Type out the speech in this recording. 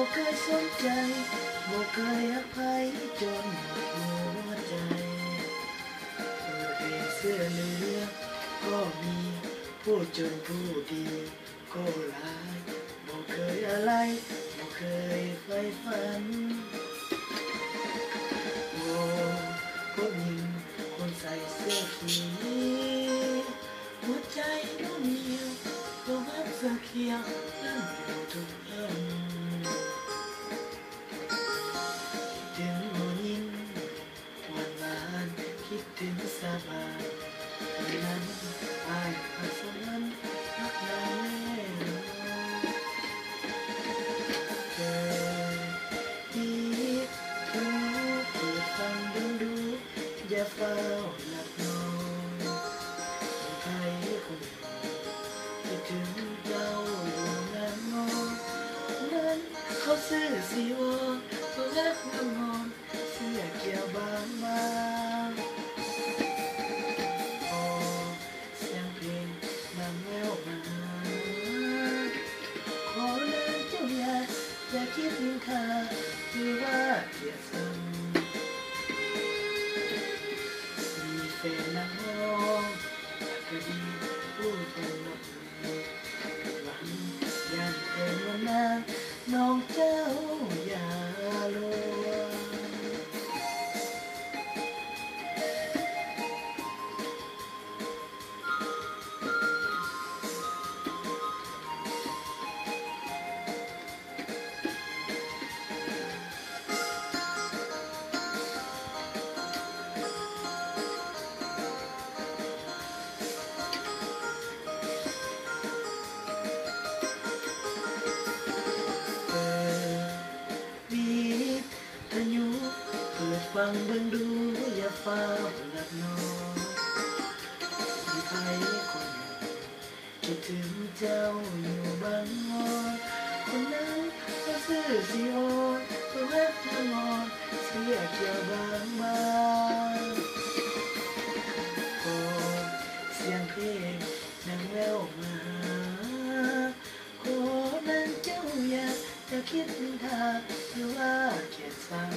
ບໍ່ເຄີຍສົນໃຈ ບໍ່ເຄີຍຮັກໃຜຈົນໝົດຫົວໃຈ ເພື່ອເປັນເສື້ອເຫຼືອກໍມີ ຜູ້ຈົນຜູ້ດີກໍຫຼາຍ ບໍ່ເຄີຍອາໄລ ບໍ່ເຄີຍໃຝ່ຝັນ ບໍ່ພົບຍິງຄົນໃສ່ເສື້ອຂຽວ ຫົວໃຈໜູນໜຽວ ຕົກຮັກເສື້ອຂຽວນັ້ນຢູ່ທຸກອັນ ຄິດເຖິງຜູ້ຍິງຫວານໆ ຄິດເຖິງສາບານ ເທົ່ານັ້ນອ້າຍພາສະຫວັນຮັກນາງແລ້ວ ເອີ ເປີດຫູເປີດຟັງເບິ່ງດູ ຢ່າຟ້າວລັບນ້ອງ ໃຜຄົນ ຄິດເຖິງເຈົ້າຢູ່ນານນອນ ນັ້ນເຂົາຊື່ຊິວອນ ຕົກຮັກງາມງອນ ເສື້ອຂຽວບາງໆ ຂໍສຽງເພງນາງແວ່ວມາ ຂໍນາງເຈົ້າຢ່າ ຢ່າຄິດນິນທາ ຫຼືວ່າກຽດຊັງ ມີແຟນນັກຮ້ອງ ກະດີ ຜູ້ຄົນ ຫວັງຢ້ານແຕ່ນວນນາງ ນ້ອງເຈົ້າຢ່າລວງ. ວິທະຍຸເປີດຟັງເບິ່ງດູ ຢ່າຟ້າວລັບນ້ອງ ມີໃຜຄົນໜຶ່ງ ຄິດເຖິງເຈົ້າຢູ່ບາງງອນ ຄົນນັ້ນເຂົາຊື່ຊິອອນ ຕົກຮັກນາງອ່ອນ ເສື້ອຂຽວບາງໆ ຂໍສຽງເພງນາງແວ່ວມາ ຂໍນາງເຈົ້າຢ່າ ຢ່າຄິດນິນທາ ຫຼືວ່າກຽດຊັງ.